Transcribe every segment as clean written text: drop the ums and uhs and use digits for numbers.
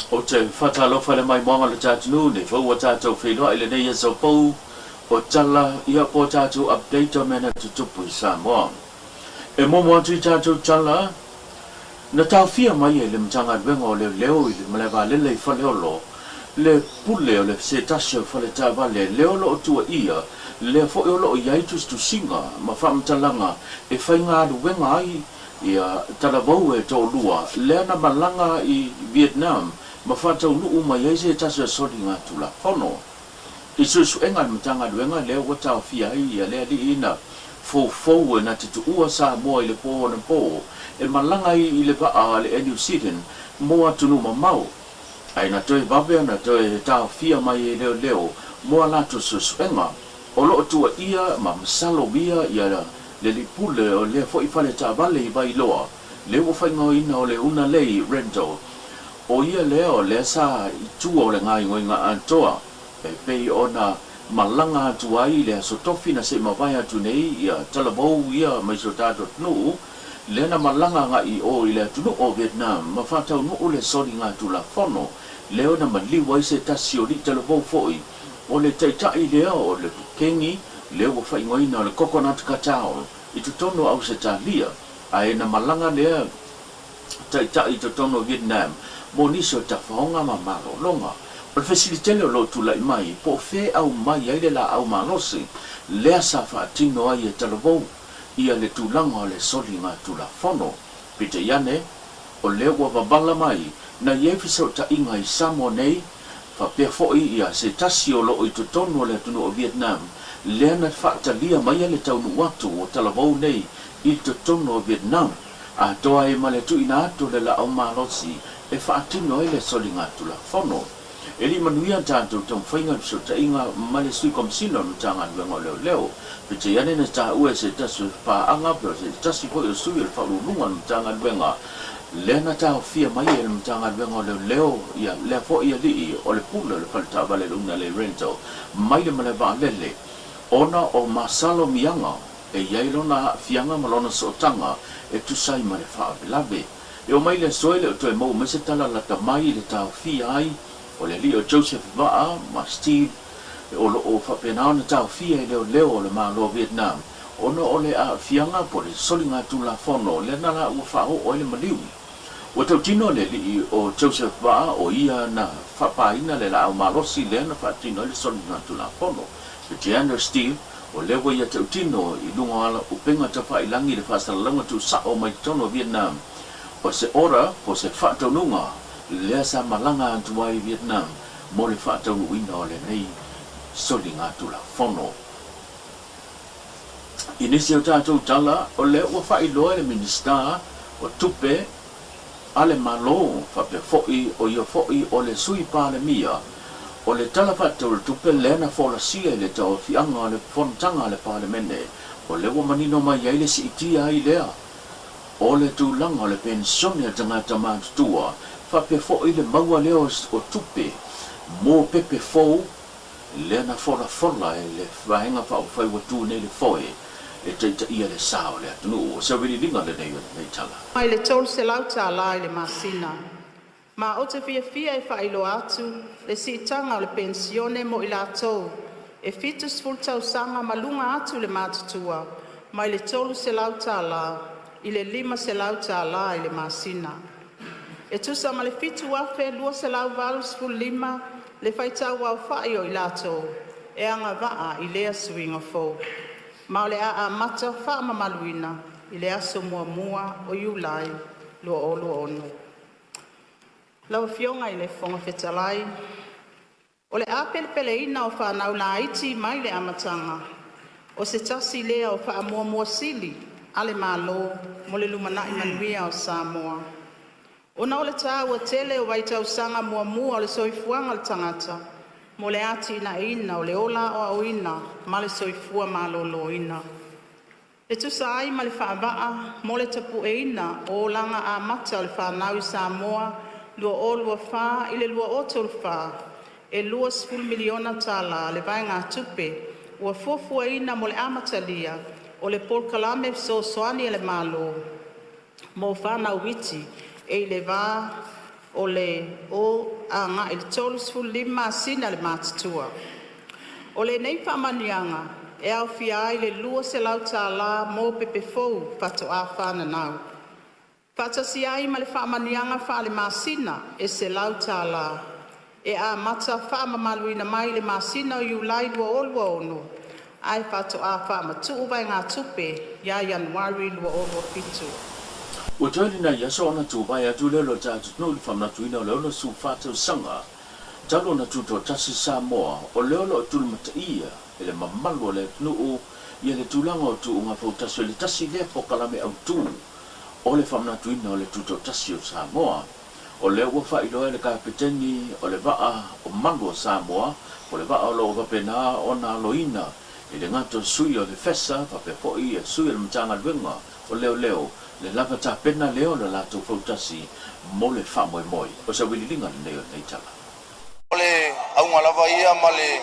Ou te faatalofa i le maimoaga o le tatou atunuu nei foi ua tatou feiloai i lenei aso fou o tala ia po o tatou update o mea na tutupu i Samoa. E muamua atu i tatou tala na taofia mai e le Matagaluega o Leoleo i le malaevaalele i Faleolo le pule o le se tasi o fale taavale lea o loo tuuaia lea foi o loo i ai tusitusiga ma faamatalaga e faigaluega ai ia talavou e toalua lea na malaga i Vietnam ma faataunuu mai ai se tasi o soligatulafono. I suesuega a le Matagaluega lea ua taofia ai ia le alii na foufou e na te tuua Samoa i le pō anapo e malaga ai i le vaa a le Air New Zealand mo atunuu mamao, ae na toe vave ona toe taofia mai e leoleo mo a latou suesuega. O lo o tuuaia ma masalomia ia le alii pule o lea foi fale taavale i Vailoa, lea ua faaigoaina o le Unalei Rental. O ia lea o lea sa i tua o le gaoioiga atoa e pei ona malaga atu ai i le aso Tofi na se i mavae atu nei ia talavou ia mai si o tatou atunuu, lea na malaga agai i o i le atunuu o Vietnam ma faataunuu le soligatulafono lea na maliu ai se tasi o alii talavou foi o le taitai lea o le kengi lea ua faaigoaina o le Coconut Cartel i totonu o Ausetalia, ae na malaga lea taitai i totonu o Vietnam mo nisi o tafaoga ma malologa. O le fesili tele o lo o tulai mai, po o fea e aumai ai le laau malosi lea sa faatino ai e talavou ia le tulaga o le soligatulafono. Peitai ane, o lea ua vavala mai na i ai fesootaiga i Samoa nei, faapea foi ia se tasi o lo o i totonu o le atunuu o Vietnam lea na faatalia maia le taunuu atu o talavou nei i totonu o Vietnam, atoa ai ma le tuuina atu o le laau malosi e faatino ai le soligatulafono. E le i manuia tatou taumafaiga i le fesootaiga ma le Sui Komesina o le Matagaluega o Leoleo, peitai ane na taua e se tasi o paaga po o se tasi foi o sui o le Faauluuluga o le Matagaluega lea na taofia mai e le Matagaluega o Leoleo ia lea foi alii o le pule o le fale taavale le Unalei Rental mai le malae vaalele ona o masalomiaga e i ai lona aafiaga ma lona sootaga e tusa ai ma le faalavelave. E oo mai le aso e le o toe maua mai se tala lata mai i le taofia ai o le alii o Joseph Vaa ma Steve o lo o faapena ona taofia e leoleo o le Malo o Vietnam ona o le aafiaga po o le soligatulafono lea na la ua faaoo ai le maliu. Ua tautino le alii o Joseph Vaa o ia na faapaina le laau malosi lea na faatino ai le soligatulafono. Peitai Steve, o lea ua ia tautino i luga o ala upega tafailagi le faasalalauga tuusao mai totonu o Vietnam o se ora po o se faataunuuga lea sa malaga atu ai i Vietnam mo le faataunuuina o lenei soligatulafono. I nisi o tatou tala, o lea ua faailoa e le Minisita o Tupe a le Malo, faapea foi o ia foi o le Sui Palemia, o le Tala Faatatau o le Tupe lea na folasia i le tauaofiaga o le Fonotaga a le Palemene, o lea ua manino mai ai le siitia ai lea o le tulaga o le penisione a tagata matutua, faapea foi le maua lea o tupe mo pepe fou lea na folafola e le Vaega Faaupufai ua tu nei le foe e taitaia le sa o le atunuu. O se auiliiliga lenei o lenei tala. Mai le $300 i le masina. Ma ou te fiafia e faailoa atu le siitaga o le penisione mo i latou e 70 tausaga ma luga atu le matutua mai le $300 i le $500 i le masina. E tusa ma le 7,285 le faitau aofai o i latou e agavaa i lea suiga fou, ma o le a amata faamamaluina i le aso 1 Iulai 2026. Lau Afioga i le Fofoga Fetalai, O le apelepeleina o fanau laiti mai le amataga o se tasi lea o faamuamua sili a le Malo mo le lumanai manuia o Samoa. Ona o le taua tele o vaitausaga muamua o le soifuaga o le tagata mo le atinaeina o le ola aoaoina ma le soifua maloloina. E tusa ai ma le faavaa mo le Tapu'eina o Olaga Amata o le Fanau i Samoa 2024-2034, e $20 miliona tala le vaegatupe ua fuafuaina mo le amatalia o le Polokalame Fesoasoani a le Malo mo Fanau Iti e i le va O le 0 agai i le 35 masina le matutua. O lenei faamanuiaga e aofia ai le $200 mo pepe fou faatoa fananau, faatasi ai ma le faamanuiaga faale-masina e $100 e amata faamamaluina mai i le masina o Iulai 2026 ae faatoa faamatuu vaegatupe ia Ianuari 2027. Ua toe ni nai aso ona tuvae atu lea o le atunuu i le faamanatuina o le 64 tausaga talu ona tutoatasi Samoa, o lea o lo o tulimataia e le mamalu o le atunuu ia le tulaga o tuuga fautasi o le tasi lea polokalame autu o le faamanatuina o le tutoatasi o Samoa. O lea ua faailoa e le Kapeteni o le vaa o Malu o Samoa, po o le vaa o lo o faapena ona aloina e le gata o sui o le FESA faapea foi ia sui o le Matagaluega o Leoleo, le lava tapena lea o le latou fautasi mo le faamoemoe. O se auiliiliga lenei o lenei tala. O le auga lava ia ma le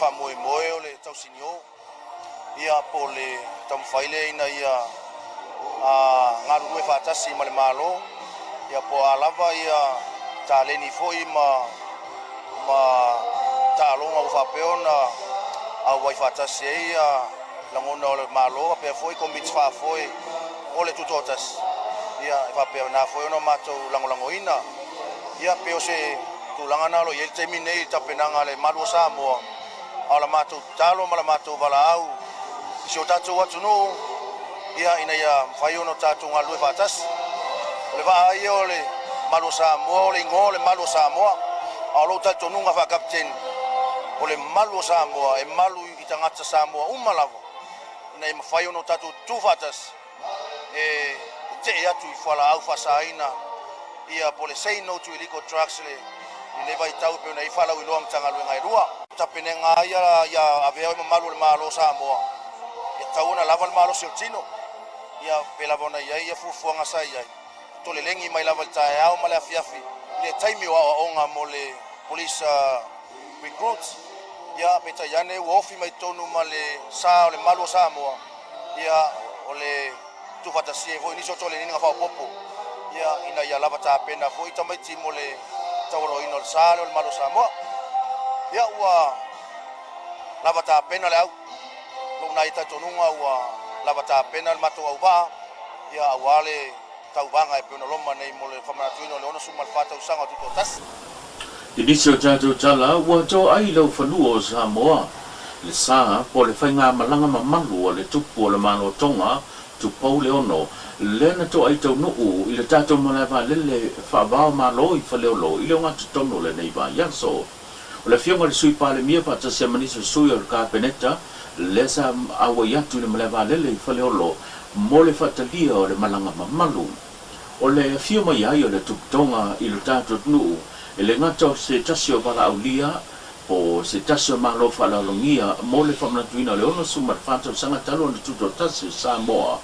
faamoemoe o le tausinio ia po o le taumafai lea ina ia galulue faatasi ma le Malo ia po o a lava ia taleni foi ma taaloga ua faapea ona auai faatasi ai ia lagona o le Malo faapea foi komiti faafoe o le tutoatasi ia e faapena foi ona matou lagolagoina. Ia pei o se tulaga na o lo o i ai le taimi nei i le tapenaga a le Malu o Samoa, a o la matou tatalo ma la matou valaau i si o tatou atunuu ia ina ia mafai ona tatou galulue faatasi. O le vaa ia o le Malu o Samoa, o le igoa o le Malu o Samoa, a o lou talitonuga faa-kapeteni, o le Malu o Samoa e malu i tagata Samoa uma lava ina ia mafai ona tatou tutu faatasi e tetee atu i fualaau faasaina ia po o le say no to illegal drugs lenei vaitau e pei ona i ai faalauiloa a Matagaluega e lua. Tapenega ia ia avea oe ma malu o le Malo o Samoa, e tatau ona lava le malosi o le tino. Ia pe lava ona i ai ia fuafuaga sa i ai, tolelegi mai lava i le taeao ma le afiafi i le taimi o aoaoga mo le police recruits. Ia peitai ane ua ofi mai totonu ma le sa o le Malu o Samoa, ia o le tuufaatasia ai foi nisi o toleniga faaopoopo ia ina ia lava tapena foi tamaiti mo le taualoaina o le sa lea o le Malu o Samoa. Ia ua lava tapena le au lou nai talitonuga ua lava tapena le matou auvaa ia aua le tauvaga e pei ona loma nei mo le faamanatuina o le 64 tausaga o tutoatasi. I nisi o tatou tala ua toai i laufanua o Samoa, le sa po o le faigamalaga mamalu a le Tupu o le Malo Tonga, Tupou le Ono, lea na toai taunuu i le tatou malae vaalele faava o Malo i Faleolo i le ogatotonu o lenei vaiaso. O le afioga i le Sui Palemia faatasi ai ma nisi o sui o le Kapeneta lea sa auai atu i le malae vaalele i Faleolo mo le faatalia o le malaga mamalu. O le afio mai ai o le Tupu Tonga i lo tatou atunuu e le gata o se tasi o valaaulia po o se tasi o Malo faaaloalogia mo le faamanatuina o le 64 tausaga talu ona tutoatasi o Samoa,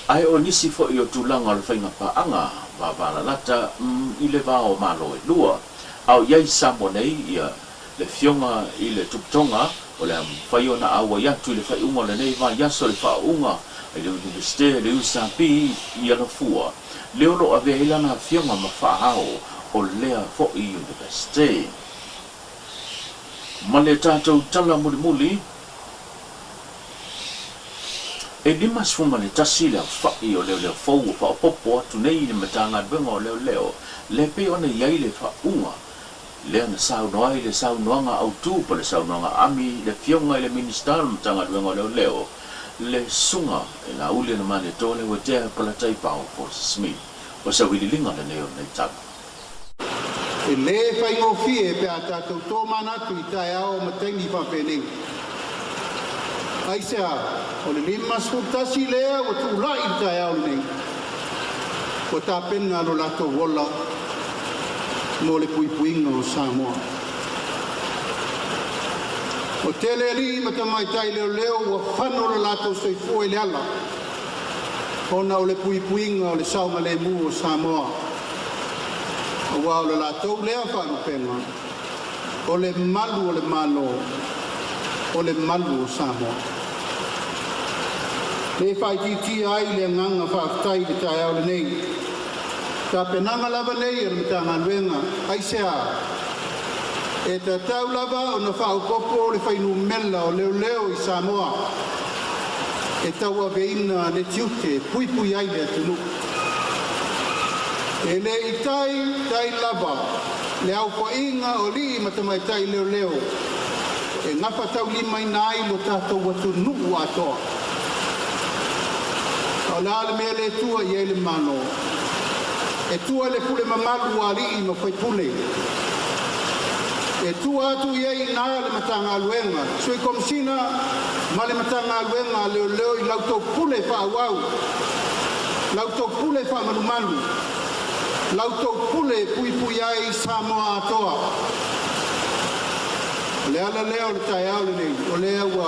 ae o nisi foi o tulaga o le faiga paaga vavalalata i le va o Malo e lua. A o i ai i Samoa nei ia le afioga i le Tupu Tonga, o le a mafai ona auai atu i le faaiuga o lenei vaiaso i le faaauuga i le Iunivesite le USP i Alafua, lea o lo o avea ai lana afioga ma faaao o lea foi Iunivesite. Ma le tatou tala mulimuli, e 51 le aofai o leoleo fou ua faaopoopo atu nei i le Matagaluega o Leoleo, lea pei ona i ai le faauuga lea na saunoa ai le saunoaga autu po o le saunoaga aami le afioga i le Minisita o le Matagaluega o Leoleo, le Susuga i Laauli Malietoa Leuatea Polataivao Fosi Smith. O se auiliiliga lenei o lenei tala. E lē faigofie pe a tatou tomanatu i taeao ma taimi faapenei. Aisea? O le 51 lea ua tuula'i i le taeao lenei ua tapena lo latou ola mo le puipuiga o Samoa. O tele alii ma tamaitai leoleo ua fano lo latou soifua i le ala ona o le puipuiga o le saogalēmū o Samoa, auā o le latou lea faalupega o le malu o le Malo, o le malu o Samoa. Lē faaitiitia ai le agaga faafetai i le taeao lenei. Tapenaga lava nei e le Matagaluega aisea e tatau lava ona faaopoopo le fuainumera o leoleo i Samoa e tauaveina le tiute e puipui ai le atunuu. E le i taitai lava le aofaiga o alii ma tamaitai leoleo e gafataulimaina ai lo tatou atunuu atoa. A o le a le mea le tua i ai le Malo? E tua i le pule mamalu a alii ma faipule. E tua atu i ai i ina le Matagaluega, Sui Komesina ma le Matagaluega a Leoleo i la outou pule faaauau, la outou pule faamalumalu, la outou pule e puipui ai Samoa atoa. O le ala lea o le taeao lenei, o lea ua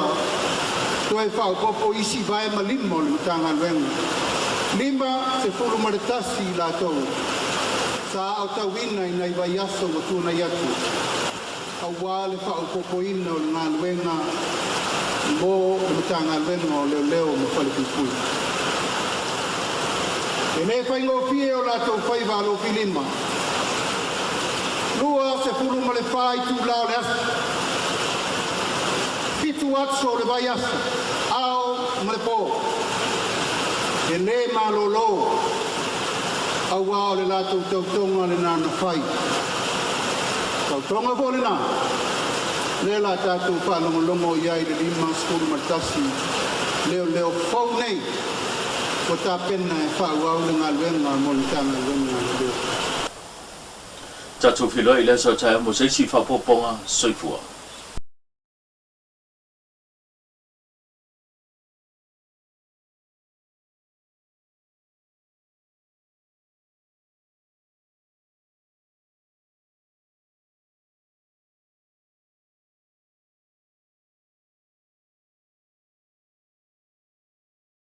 toe faaopoopo isi vae ma 5 o le Matagaluega, 51 i latou sa aotauina i nai vaiaso ua tuanai atu, aua le faaopoopoina o le galuega mo le Matagaluega o Leoleo ma Falepuipui. E le faigofie o latou faiva alofilima, 24 itula o le aso, 7 aso o le vaiaso, ao ma le po, e le malolo, auā o le latou tautoga lena na fai. Tautoga foi lena lea la tatou faalogologo i ai i le 51 leoleo fou nei ua tapena e faaauau le galuega mo le Matagaluega a Leoleo. Tatou feiloai i le aso a taeao mo se isi faaopoopoga. Soifua.